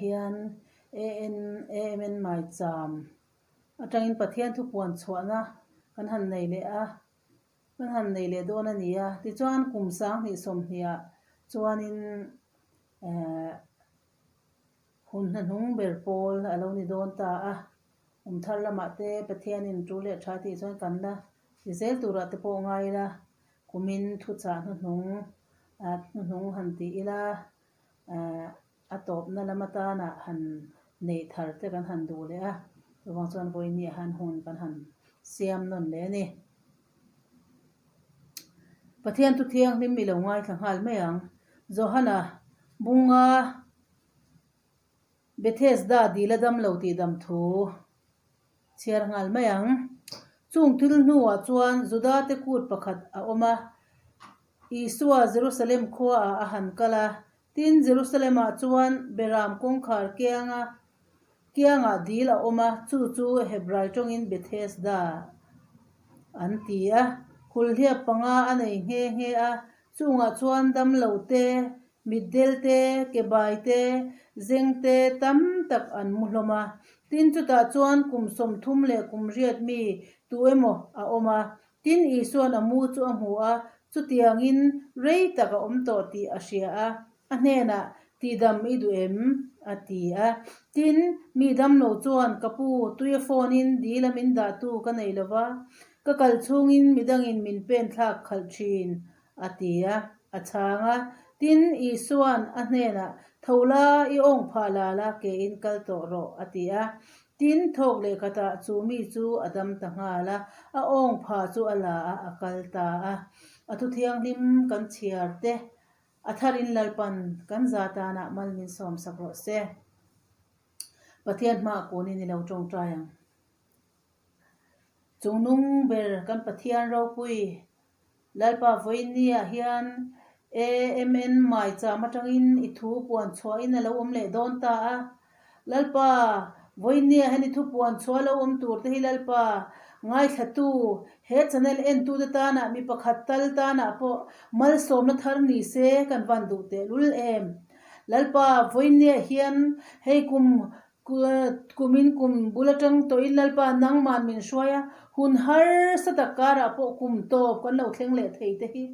hian AN AMN Maicham atangin Pathian thu puan chhuahna kan han nei leh a, kan han nei leh dawn a ni a. Tichuan kum 20 sawmhniah chuanin eh hun hnahnung ber pawl a lo ni dawn ta a. Kum thar lamah te Pathianin tul leh tha tih chuan kan la ti zel turah te pawh ngai ila. Kumin thuchah hnuhnung hnuhnung han ti ila a tawpna lam atana han neih thar te kan han duh leh a, chuvang chuan vawinia han hun kan han siam nawn leh a ni. Pathian thu thianghlim i lo ngaithla nghal mai ang. Johana bunga Bethesda dil a dam lo tih dam thu chhiar nghal mai ang. Chung thil hnuah chuan Juda te kut pakhat a awm a, Isua Jerusalem khuaah a han kal a. Tin, Jerusalem-ah chuan Beram kawngkhar kianga kiangah dil a awm a, chu chu Hebrai tawngin Bethesda an ti a. Hulhliap panga a nei nghe nghe a, chungah chuan damlo te, Mitdel te, kebai te, zeng te tam tak an mu hlawm a. Tin, chutah chuan kum 30 leh kum riat mi tu emaw a awm a. Tin, Isua'n a mu chu a hmu a, chutiangin rei tak a awm tawh tih a hria a. A hnenah, Tihdam i duh em? a ti a. Tin, mi damlo chuan, Ka pu, tuia phone-in dila min dahtu ka nei lo va, ka kal chhungin midangin min pen thlak khalh thin, A ti a, a chhang a. Tin, Isua'n a hnenah, Tho la, i awng phah la la, kein kal tawh rawh, a ti a. Tin, thawk leh khatah chu mi chu a dam ta nghal a, a awng phah chu a la a, a kal ta a. A thu thianghlim kan chhiar te, a tharin Lalpan kan za tanah mal min sawmsak rawh se. Pathian hmaah kunin i lo tawngtai ang. Chungnung ber kan Pathian ropui Lalpa vawiinniah hian AMN maicham atangin i thu puan chhuahin a lo awm leh dawn ta a. Lalpa vawiinniah hian i thu puan chhuah a lo awm tur te hi Lalpa ngaithlatu he channel entute tanah mi pakhat tal tanah pawh malsawmna thar ni se kan van duh tehlul em. Lalpa vawiinniah hian hei kum Kumin kum bul atang tawhin Lalpa nangman min hruai a, hun harsa tak karah pawh kum tawp kan lo thleng leh thei te hi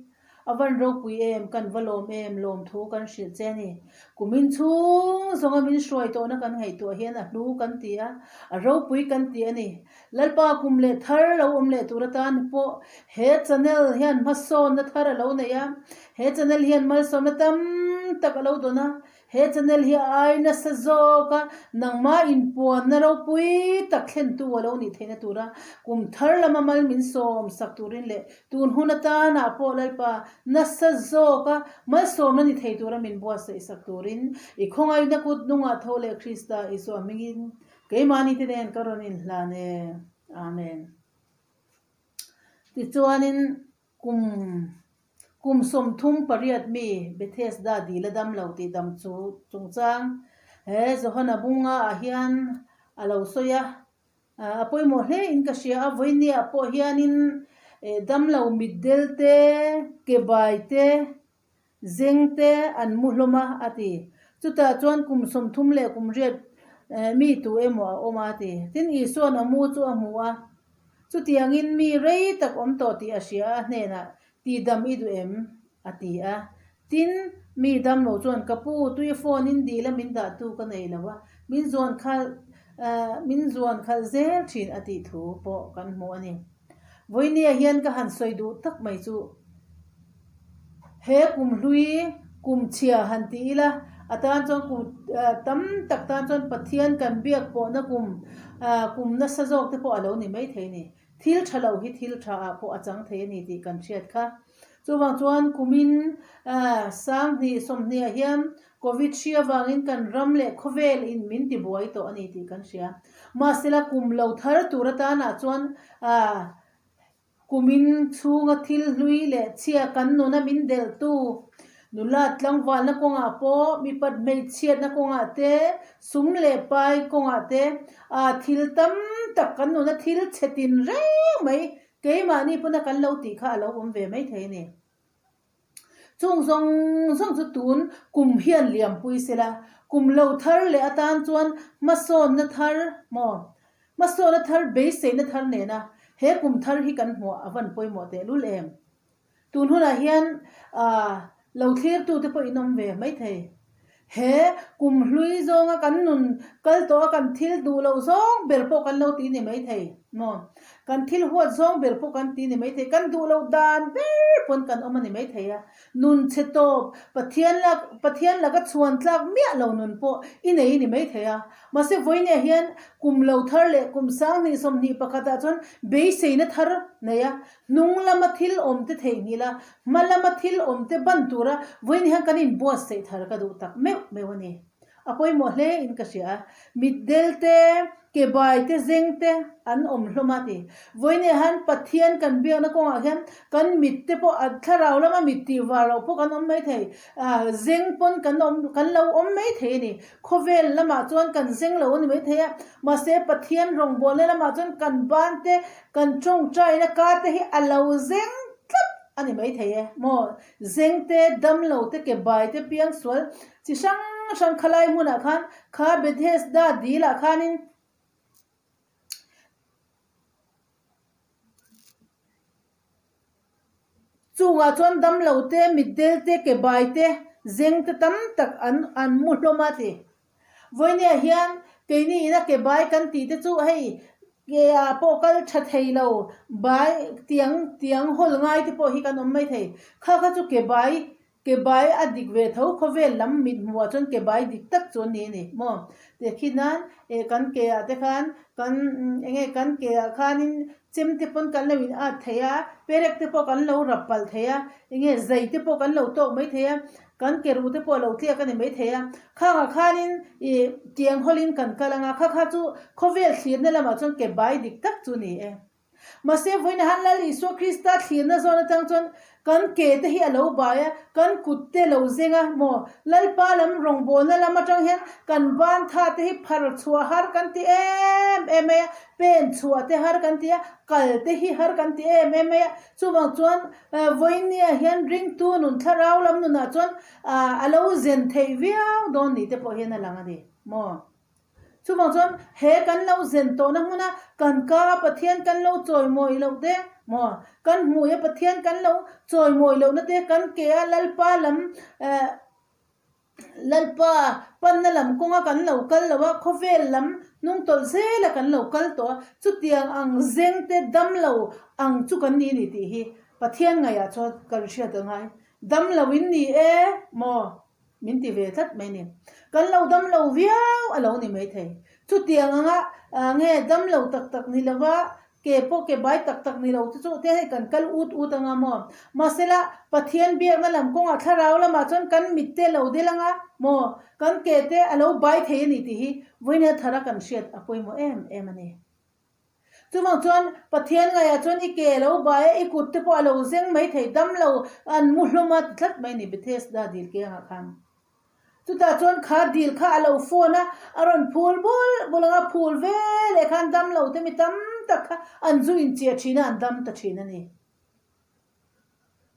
a van ropui em, kan va lawm em, lawmthu kan hrilh che a ni. Kumin chhung zawnga min hruai tawhna kan ngaihtuah hian a hlu kan ti a, a ropui kan ti a ni. Lalpa kum leh thar lo awm leh tur atan pawh he channel hian hmasawnna thar a lo nei a, he channel hian malsawmna tam tak a lo dawn a, He channel hi a ai nasa zawk a, nangmah inpuanna ropui tak thlentu a lo nih theihna tura kum thar lama mal min sawm sak turin leh tun hun atanah pawh Lalpa nasa zawk a malsawmna ni thei tura min buatsaih sak turin i khawngaihna kut hnungah tho leh Krista Isua hmingin keimahni te nen ka rawn inhlan e. Amen. Tichuanin Kum kum 38 mi Bethesda dil a dam lo tih dam chu chungchang he Johana bunga ah hian a lo sawi a, a pawimawh hle in ka hria a, vawinia pawh hianin damlo mitdel te, kebai te, Zeng te an mu hlawm a, a ti. Chutah chuan kum 30 leh kum riat mi tu emaw a awm a, a ti. Tin, Isua'n a mu chu a hmu a, chutiangin mi rei tak awm tawh tih a hria a, a hnenah, Tihdam i duh em? a ti a. Tin, mi dam lo chuan, Ka pu, tui phone in dil a min dahtu ka nei lo a, min zuan khalh min zuan khalh zel thin a tih thu pawh kan hmu a ni. Vawinia hian ka han sawi duh tak mai chu he kum hlui kum chhia han ti ila a tan chuan kum tam tak tan chuan Pathian kan biak pawhna kum kum nasa zawk te pawh a lo ni mai thei a ni. Thil tha lo hi thil tha ah pawh a chang thei a ni tih kan hriat kha. Chuvang chuan kumin 20 sawmhnih ah hian Covid hri avangin kan ram leh khawvel in min ti buai tawh a ni tih kan hria. Mahsela kum lo thar tur atanah chuan kumin chhunga thil hlui leh chhia kan nuna min delhtu nula tlangvalna kawngah pawh mipat hmeichhiatna kawngah te sum leh pai kawngah te thil tam tak kan nuna thil chhe tin reng mai keimahni pawna kan lo tih kha a lo awm ve mai thei a ni. Chung zawng zawng chu tun kum hian liampui se la. Kum lo thar leh atan chuan hmasawnna thar maw? Hmasawnna thar beiseina thar nena he kum thar hi kan hmuah a van pawimawh tehlul em? Tun hunah hian lo thlirtute pawh in awm ve maithei. He kum hlui zawnga kan nun kal tawh a kan thil duh loh zawng ber pawh kan lo ti ni maithei maw? Kan thil huat zawng ber pawh kan ti ni maithei. Kan duh loh dan ber pawn kan awm a ni maithei a. Nun chhe tawp, Pathian lak Pathian laka chhuan tlak miah lo nun pawh i nei ni maithei a. Mahse vawinia hian kum lo thar leh kum 20 21 ah chuan beiseina thar nei a, hnung lama thil awm te theihnghilh a, hma lama thil awm te ban tura vawiin hian kan inbuatsaih thar ka duh tak meuh meuh a ni. A pawimawh hle in ka hria a, mitdel te, ke bai te, zeng te an awm hlawm a ti. Vawiin hian Pathian kan biakna kawngah hian kan mit te pawh a thlarau lama mit tih var loh pawh kan awm mai thei, ah zeng pawn kan awm kan lo awm mai thei a ni. Khawvel lamah chuan kan zeng lo a ni mai thei a, mahse Pathian rawngbawlna lamah chuan kan ban te, kan tawngtaina kar te hi a lo zeng tlat a ni mai thei e maw? Zeng te, damlo te, ke bai te, piangsual Chi hrang hrang khalai hmunah khan kha Bethesda dilah khanin chungah chuan damlo te, mitdel te, ke bai te, zeng te tam tak an an mu hlawm a ti. Vawinia hian keini ina ke bai kan tih te chu hei ke ah pawh kal tha thei lo bai tiang tiang hawl ngai te pawh hi kan awm mai thei. Kha kha chu ke bai Ke bai a dik ve tho, khawvel lam mit hmuhah chuan ke bai dik tak chu an ni a ni maw? Teh khi nan eh kan ke ah te khan kan eng nge kan ke ah khanin chem te pawn kan lo in at thei a, perek te pawh kan lo rap palh thei a, eng nge zai te pawh kan lo tawk mai thei a, kan ke ruh te pawh a lo tliak a ni mai thei a. Khangah khanin ih tiang hawlin kan kal ang a, kha kha chu khawvel thlirna lamah chuan ke bai dik tak chu a ni e. Mahse, vawiin han Lal Isua Krista thlirna zawn atang chuan kan ke te hi a lo bai a, kan kut te lo zeng a maw? Lalpa lam rawngbawlna lam atang hian kan ban tha te hi phar chhuah har kan ti em em mai a, pen chhuah te har kan ti a, kal te hi har kan ti em em mai a. Chuvang chuan vawiin nia hian ringtu nun thlarau lam nunah chuan a lo zen theih viau dawn ni te pawh hian a lang a ni maw? Chuvang chuan he kan lo zen tawhna hmuna kan ka a Pathian kan lo chawimawi loh te maw, kan hmui a Pathian kan lo chawimawi lohna te, kan ke a Lalpa lam eh Lalpa panna lam kawnga kan lo kal lo a, khawvel lam hnungtawlh zela kan lo kal tawh a, chutiang ang zeng te dam lo ang chu kan ni a ni tih hi Pathian ngaihah chuan kan hriat a ngai. Dam lo in ni e maw? Min ti ve tlat mai ni. Kan lo dam lo viau a lo ni maithei. Chutiang anga nge dam lo tak tak ni lova ke pawh ke bai tak tak ni lo te chu te hei kan kal ut ut anga maw. Mahsela Pathian biakna lam kawngah thlarau lamah chuan kan mit te lo del anga maw kan ke te a lo bai thei a ni tih hi vawinia thara kan hriat a pawimawh em em a ni. Chuvang chuan Pathian ngaihah chuan i ke a lo bai a, i kut te pawh a lo zeng mai thei, dam lo an mu hlawm a ti tlat mai a ni Bethesda dil kengah khan. Chutah chuan kha dil kha a lo phone a, a rawn phul bul bul ang a, phul ve leh khan dam lo te mi tam tak kha an zu inchiah thin a, an dam ta thin a ni.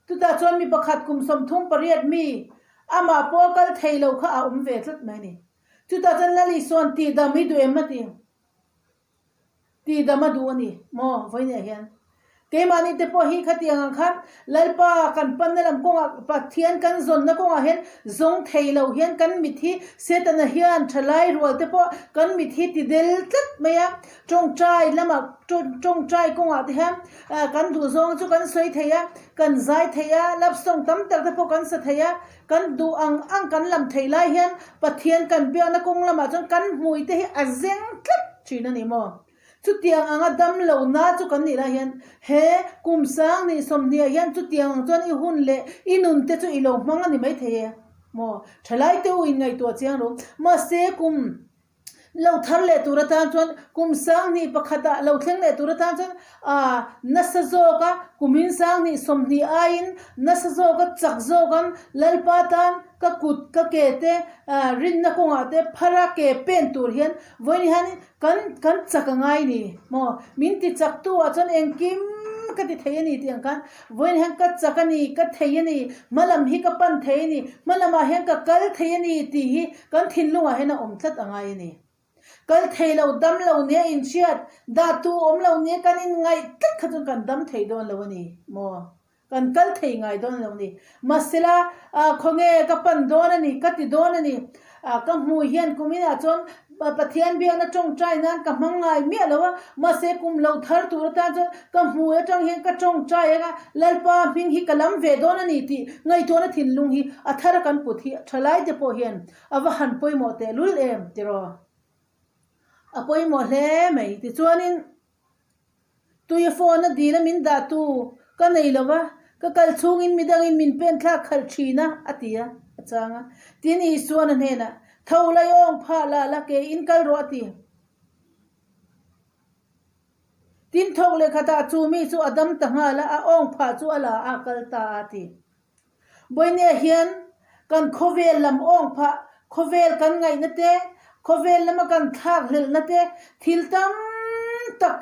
Chutah chuan mi pakhat kum 38 mi amah pawh a kal thei lo kha a awm ve tlat mai a ni. Chutah chuan Lali sawn tihdam hi duh em a ti. Tihdam a duh a ni maw vawiinah hian. Keimahni te pawh hi khatiang ang khan Lalpa kan panna lam kawngah Pathian kan zawnna kawngah hian zawng thei lo hian kan mit hi Setana hian thalai rual te pawh kan mit hi ti del tlat mai a. Tawngtai lamah tawngtai kawngah te hian kan duhzawng chu kan sawi thei a, kan zai thei a, love song tam tak te pawh kan sa thei a. Kan duh ang ang kan lam theih lai hian Pathian kan biakna kawng lamah chuan kan hmui te hi a zeng tlat thin a ni maw? Chutiang anga dam lo na chu kan nih lai hian he kum sang nih sawmhniah hian chutiang ang chuan i hun leh i nun te chu i lo hmang a ni maithei e maw? Thalai te u inngaihtuah chiang ru. Mahse kum Lo thar leh tur atan chuan kum 21 ah lo thleng leh tur atan chuan ah nasa zawka kumin 20 aiin nasa zawka chak zawkan Lalpa tan ka kut ka ke te ah rinna kawngah te phara ke pen tur hian vawiin hian kan kan chak a ngai ni maw min ti chak tu ah chuan engkim. ka ti thei a ni tih ang khan vawiin hian ka chak a ni, ka thei a ni, hma lam hi ka pan thei a ni, hma lamah hian ka kal thei a ni tih hi kan thinlungah hian a awm tlat a ngai a ni. Kal thei lo, dam lo nia inhriat, dahtu awm lo nia kan inngaih tlat kha chuan kan dam thei dawn lo a ni maw? Kan kal thei ngai dawn lo ni. Mahsela, khawnge ka pan dawn a ni, ka ti dawn a ni. Ka hmui hian kum inah chuan Pathian biakna tawngtai nan ka hmang ngai miah lo a, mahse kum lo thar tur atan chuan ka hmui atang hian ka tawngtai ang a, Lalpa hming hi ka lam ve dawn a ni tih ngaihtuahna thinlung hi a thar a kan put hi thalai te pawh hian a va han pawimawh tehlul em tiraw? A pawimawh hle mai. Tichuanin. Tui phone a dil a min dah tu ka nei lo va, ka kal chhungin midangin min pen thlak khalh thin a, a ti a, a chang a. Tin Isuan a hnenah, Tho la i awng phah la la ke in kal rawh a ti. Tin thawk leh khatah chu mi chu a dam ta nghal a, a awng phah chu a la a, a kal ta a, a ti. Vawinia hian kan khawvel lam awng phah, khawvel kan ngaihna te, khawvel lama kan thlak hlelhna te, thil tam tak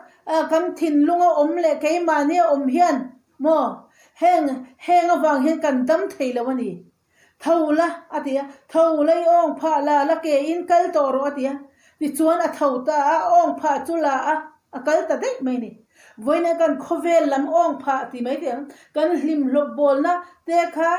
kan thinlunga awm leh keimahnia awm hian maw heng heng avang hian kan dam thei lo a ni. Tho la a ti a, tho la i awng phah la la ke in kal tawh rawh a ti a, tichuan a tho ta a, a awng phah chu la a, A kal ta daih mai a ni. Vawiin kan khawvel lam awng phah ti mai teh ang, kan hlimhlawp bawlna te kha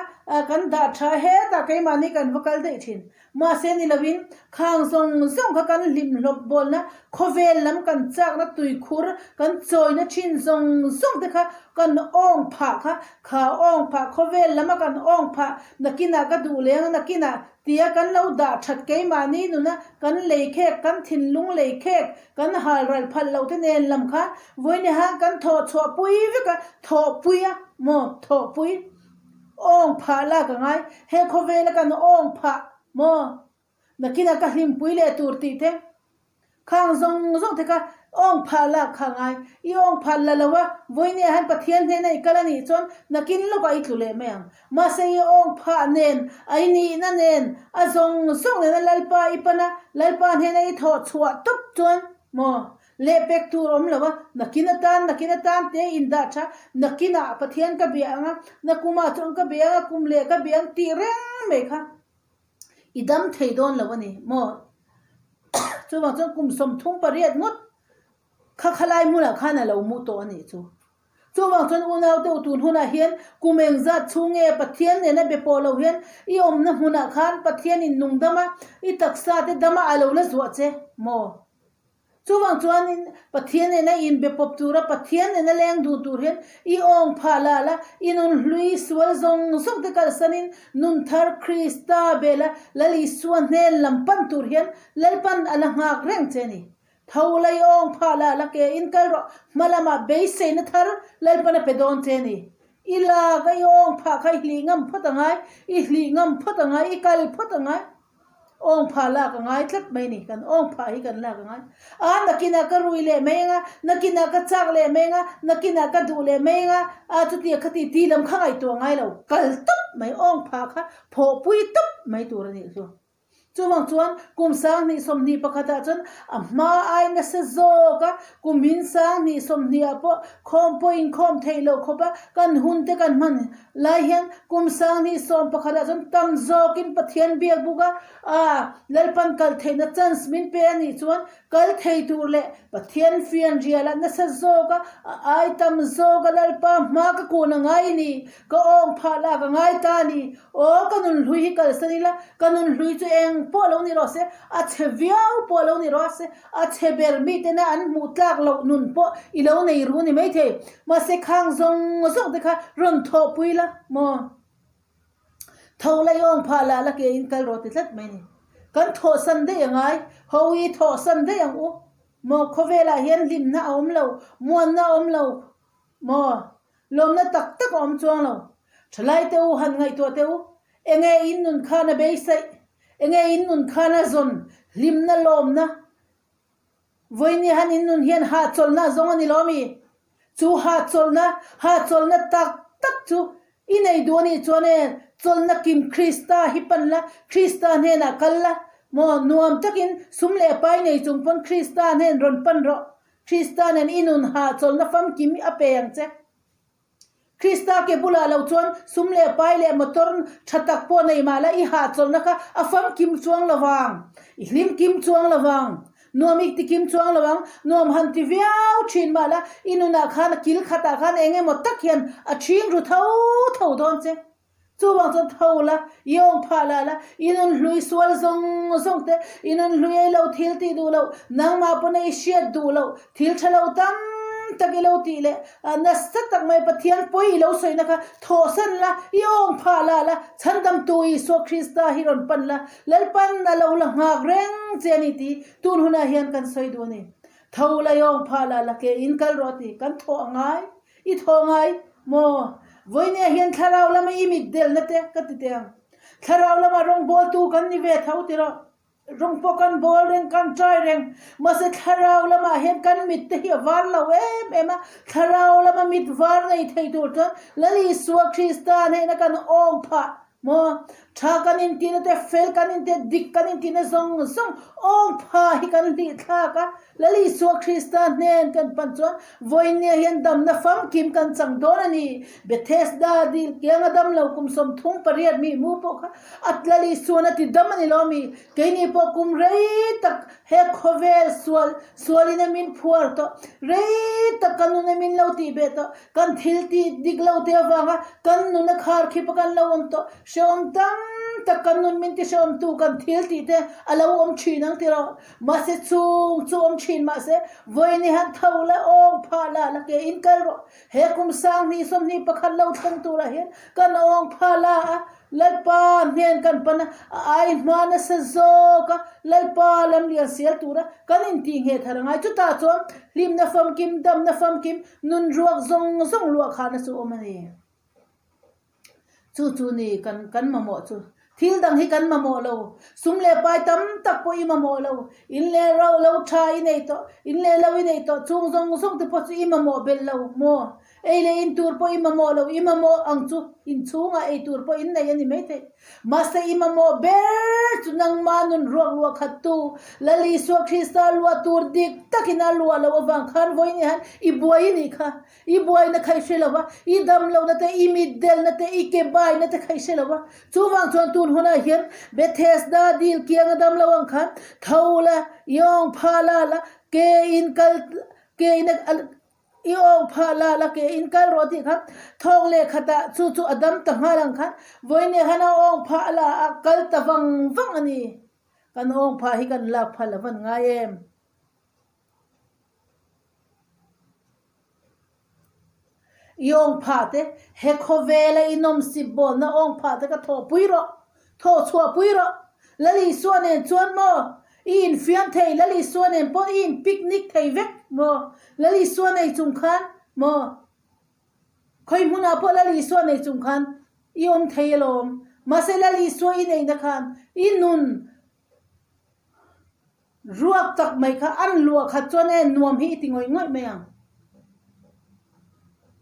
kan dah tha hetah keimahni kan va kal daih thin. Mahse ni lovin khang zawng zawng kha kan hlimhlawp bawlna khawvel lam kan chakna tuikhur kan chawina thin zawng zawng te kha kan awng phah kha, kha awng phah khawvel lama kan awng phah nakinah ka duh leng a nakinah tia kan lo dah that keimahni nuna kan lei khek kan thinlung lei khek Kan hal ral phalh loh te nen lam khan vawiin han kan thawh chhuah pui vek a, thawh pui a maw thawh pui awng phah lak a ngai, he khawvela kan awng phah maw nakinah ka hlimpui leh tur tih te khang zawng zawng te kha awng phah lak kha a ngai, i awng phah la lo a vawiin ah hian Pathian hnena i kal a nih chuan nakin lawkah i tlu leh mai ang, mahse i awng phah nen a i nihna nen a zawng zawng nena Lalpa i pan a, Lalpa hnena i thawh chhuah tawp chuan maw lehpek tur awm lo a, nakin atan nakin atan te in dah tha, nakinah Pathian ka bia ang a, nakumah chuan ka bia ang a, kum leh ka bia ang tih reng mai kha i dam thei dawn lo a ni maw. Chuvang chuan kum 38 ngawt kha khalai hmunah khan a lo mu tawh a nih chu. Chuvang chuan unau deuh tun hunah hian kum engzat chhung nge Pathian nena be pawh lo hian i awmna hmunah khan Pathianin nung dama i taksa te dama a lo la zuah che maw? Chuvang chuanin Pathian nena inbe pawp tura Pathian nena leng dun tur hian i awng phah la la, i nun hlui sual zawng zawng te kalsanin nun thar Krista bela Lal Isua hnen lam pan tur hian Lalpan a la nghak reng che a ni. Tho la i awng phah la, la ke in kal rawh, hma lamah beiseina thar Lalpan a pe dawn che a ni. I lak a i awng phah kha i hlih ngam phawt a ngai, i hlih ngam phawt a ngai, i kal phawt a ngai. Awng phah lak a ngai tlat mai a ni, kan awng phah hi kan lak a ngai. A, nakinah ka rui leh mai anga, nakinah ka chak leh mai anga, nakinah ka duh leh mai anga, a chutia khati ti lam kha ngaihtuah ngai lo, kal tawp mai, awng phah kha phawhpui tawp mai tur a nih chu. Chuvang chuan kum 2021 ah chuan a hma ai nasa zawk a, kum hin 2020 ah pawh khawm pawh inkhawm theih loh khawp a, kan hun te kan hman lai hian kum 2021 ah chuan tam zawkin Pathian biak buk a, a Lalpan kal theihna chance min pe a nih chuan kal thei tur leh Pathian fian rial a nasa zawk a, a ai tam zawk a Lalpa hma ka kun a ngai a ni, ka awng phah lak a ngai ta a ni. Aw ka nun hlui hi kalsan ila, ka nun hlui chu eng pawh lo ni rawh se, a chhe viau pawh lo ni rawh se, a chhe ber mitena an hmuh tlak loh nun pawh i lo nei ru ni maithei. Mahse khang zawng zawng te kha rawn thawhpui la maw? Tho la i awng phah lah la ke in kal rawh ti tlat mai ni. Kan thawhsan daih a ngai, ho i thawhsan daih ang u maw? Khawvelah hian hlimna a awm lo, muanna a awm lo Maw? Lawmna tak tak a awm chuang lo. Thalai te u han ngaihtuah teh u, enge in nun khan a beisaih, enge in nun khan a zawn, hlimna, lawmna. Vawiini han in nun hian hahchawlhna a zawng a ni lo mi? Chu hahchawlhna, hahchawlhna tak tak chu i nei duh a nih chuan e, chawlhna kim Krista hi pan la, Krista hnenah kal la, maw, nuam takin sum leh pai nei chung pawn Krista hnen rawn pan rawh. Krista nen i nun hahchawlhna famkim a pe ang che. Krista ke bulah lo chuan sum leh pai leh motor tha tak pawh nei mah la i hahchawlhna kha a famkim chuang lo vang, i hlim kim chuang lo vang, nuam i ti kim chuang lo ang, nuam han ti viau thin mah la i nunah khan a kil khatah khan eng emaw tak hian a chhing ru tho tho dawn che. Chuvang chuan tho la, i awm phah lah la, i nun hlui sual zawng zawng te, i nun hlui ei lo thil tih duh loh, nangmah pawn ei hriat duh loh, thil tha lo tam tak i lo tih leh nasa tak mai Pathian pawi i lo sawina kha thawhsan la, i awm phah lah la, chhandamtu Isua Krista hi rawn pan la, Lalpan a lo la nghak reng che a ni tih tun hunah hian kan sawi duh a ni. Tho la, i awm phah lah la, ke in kal rawh tih kan thawh a ngai. I thaw ngai maw? Vawinia hian thlarau lama i mit delna te ka ti teh ang. Thlarau lama rawngbawltu kan ni ve tho ti rawh. Rawng pawh kan bawl reng, kan try reng. Mahse thlarau lamah hian kan mit te hi a var lo em em a. Thlarau lama mit var nei thei tur chuan Lal Isua Krista hnehna kan awm phah maw? Tha kan intihna te, fel kan intihna, dik kan intihna zawng zawng awm phah hi kan hlih thlak a. Lal Isua Krista hnen kan pan chuan vawinia hian damna famkim kan chang dawn a ni. Bethesda dil kianga dam lo kum 38 mi mu pawh kha a Lal Isua'n a ti dam a ni lo mi? Keini pawh kum rei tak he khawvel sual sualin a min phuar tawh, rei tak kan nun a min lo tih beh tawh, kan thil tih dik lo te avanga kan nun a khar khip a kan lo awm tawh, hrehawm tam tak kan nun min ti hrehawmtu kan thil tih te a lo awm thin ang ti rawh. Mahse chung chu awm thin mahse vawiin i han tho la awng phah la la ke in kal rawh. He kum 20 21 lo thleng turah hian kan awng phah la a, Lalpa hnen kan pan a, a ai hma nasa zawk a, Lalpa lam lian sial tura kan intih ngheh thar angai. Chutah chuan hlimna famkim, damna famkim, nun ruak zawng zawng luah khahna chu awm a ni. Chu chu ni kan kan mamawh chu. Thil dang hi kan mamawh lo. Sum leh pai tam tak pawh i mamawh lo. In leh ro lo tha i nei tawh, in leh lo i nei tawh chung zawng zawng te pawh chu i mamawh belh lo maw? Ei leh in tur pawh i mamawh lo, i mamawh ang chu inchhungah ei tur pawh in nei a ni maithei. Mahse i mamawh ber chu nangmah nun ruak luah khat tu Lal Isua Krista luah tur dik takin a luah loh avang khan vawiin hian i buai i nih kha. I buaina kha i hre lo va, i dam lohna te, i mitdelna te, i ke baina te kha i hre lo va. Chuvang chuan tun hunah hian Bethesda dil kianga dam lo ang khan tho la, i awng phah la la, ke in kal, ke in a, i awng phah la la, ke in kal rawh tih khan thawk leh khatah chu chu a dam ta nghal ang khan vawiin khan a awng phah la a kal ta vang vang a ni. Kan awng phah hi kan lak phah lo van ngai em? I awng phah te, he khawvela i nawmsip bawlna awng phah te ka thawhpui rawh, thawh chhuahpui rawh. Lal Isua nen chuan maw i infiam thei, Lal Isua nen pawh i in picnic thei vek maw, Lal Isua nei chung khan maw, khawi hmunah pawh Lal Isua nei chung khan i awm thei alawm. Mahse Lal Isua i neihna khan i nun Ruak tak mai kha an luah khat chuan e nuam hi i ti ngawih ngawih mai ang.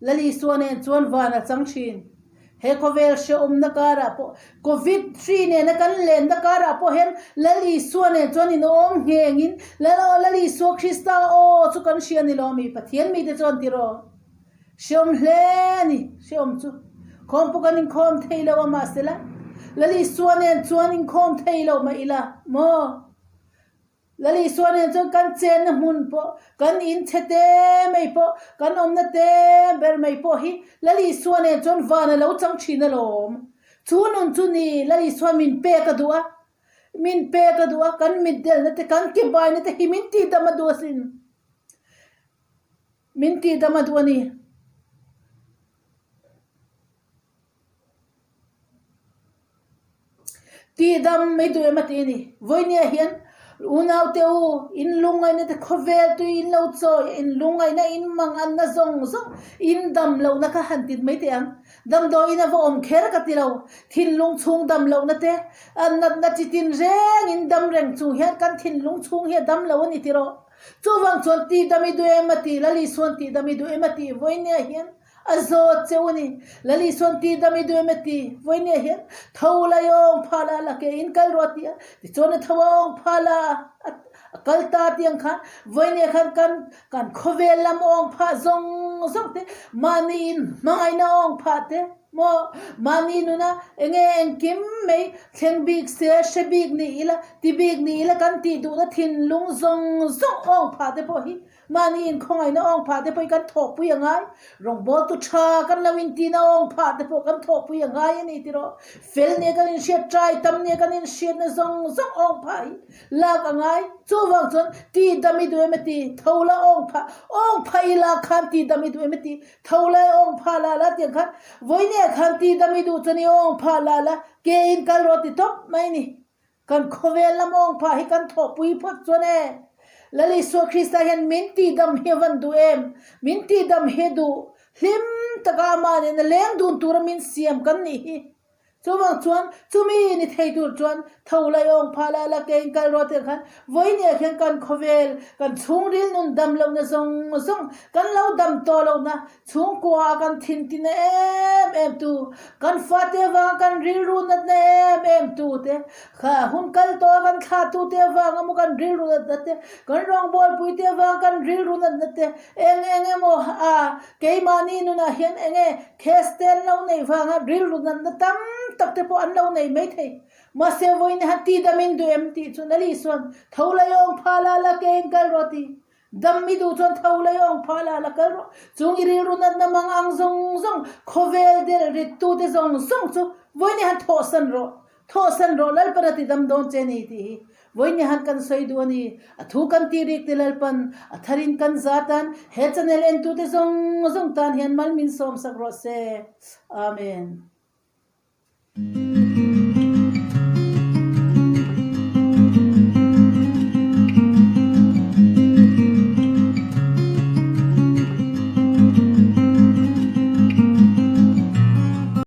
Lal Isua nen chuan van a chang thin. He khawvel hrehawmna karah pawh Covid hri nena kan lenna karah pawh hian Lal Isua nen chuan in awm nghengin Lal Lal Isua Krista aw chu kan hria ni lo mi Pathian mite chuan tiraw hrehawm hle a ni hrehawm chu khawm pawh kan inkhawm thei lo a mahsela Lal Isua nen chuan inkhawm thei lo mah ila maw. Lal Isua nen chuan kan chenna hmun pawh, kan in chhe te mai pawh, kan awmna te ber mai pawh hi Lal Isua nen chuan van a lo chang thin alawm. Chu nun chu ni Lal Isua min pek a duh a, min pek a duh a, kan mitdelna te, kan ke baina te hi min tihdam a duh asin. Min tihdam a duh a ni. Tihdam mai duh em a ti a ni. Vawinia hian unaute u, in lungngaihna te khawvel tui in lo chawi a, in lungngaihna in manganna zawng zawng in dam lohna kha han tit mai teh ang. Damdawiin a va awm kher ka ti lo. Thinlung chhung dam lohna te, a natna chi tin reng in dam reng chung hian kan thinlung chhung hi a dam lo a ni tiraw. Chuvang chuan tihdam i duh em a ti, Lal Isua'n tihdam i duh em a ti vawinia hian A zawt che u ni. Lal Isua'n ti dam i duh em a ti. Vawinia hian tho la i awng phah la, la ke in kal rawh a ti a. Tichuan a tho a awng phah la a. A kal ta tih ang khan vawinia khan kan kan khawvel lam awng phah zawng zawng te, mahni in hmangaihna awng phah te maw, mahni nuna enge engkim mai thleng bik se, hre bik ni ila, ti bik ni ila kan tih duhna thinlung zawng zawng awng phah te pawh hi Mahni inkhawngaihna awng phah te pawh hi kan thawhpui a ngai. Rawngbawltu tha kan lo intihna awng phah te pawh kan thawhpui a ngai a ni tiraw. Fel nia kan inhriat, trai tam nia kan inhriatna zawng zawng awng phah hi lak a ngai. Chuvang chuan ti dam i duh em a ti, tho la awng phah, awng phah i lak khan ti dam i duh em a ti, tho la i awng phah lah la tiang khan vawinia khan ti dam i duh chuan i awng phah lah la, ke in kal rawh ti tawp mai a ni. Kan khawvel lam awng phah hi kan thawhpui phawt chuan e, Lal Isua Krista hian min tihdam hi a van duh em? Min tihdam hi a duh hlim taka amah nena leng dun tura min siam kan nih hi. Chuvang chuan chumi ni thei tur chuan tho lai awng phah lah la kein kal rawh tih khan vawinia khian kan khawvel, kan chhungril nun dam lohna zawng zawng kan lo dam tawh lohna Chhungkua a kan thintina em em tu, kan fate avanga kan rilru natna em em tu te, kha hun kal tawh a kan thlah tu te avanga maw kan rilru natna te, kan rawngbawlpui te avanga kan rilru natna te, eng eng emaw a keimahni nunah hian eng nge case te an lo neih vanga rilru natna tam tak te pawh an lo nei maithei. Mahse vawiin han tidamin duh em tih chu Nali chuan tho laiawng pha la la kein kal rawh ti. Dam mi duh chuan tho lei awng phah lah la kal rawh. Chung i rilru natna mang ang zawng zawng, khawvel del rittu te zawng zawng chu vawiin han thawhsan rawh. Thawhsan rawh Lalpan a ti dam dawn che ni tih hi vawiin han kan sawi duh a ni. A thu kan tih rik te Lalpan a tharin kan za tan he channel entu te zawng zawng tan hian mal min sawmsak rawh se. Amen.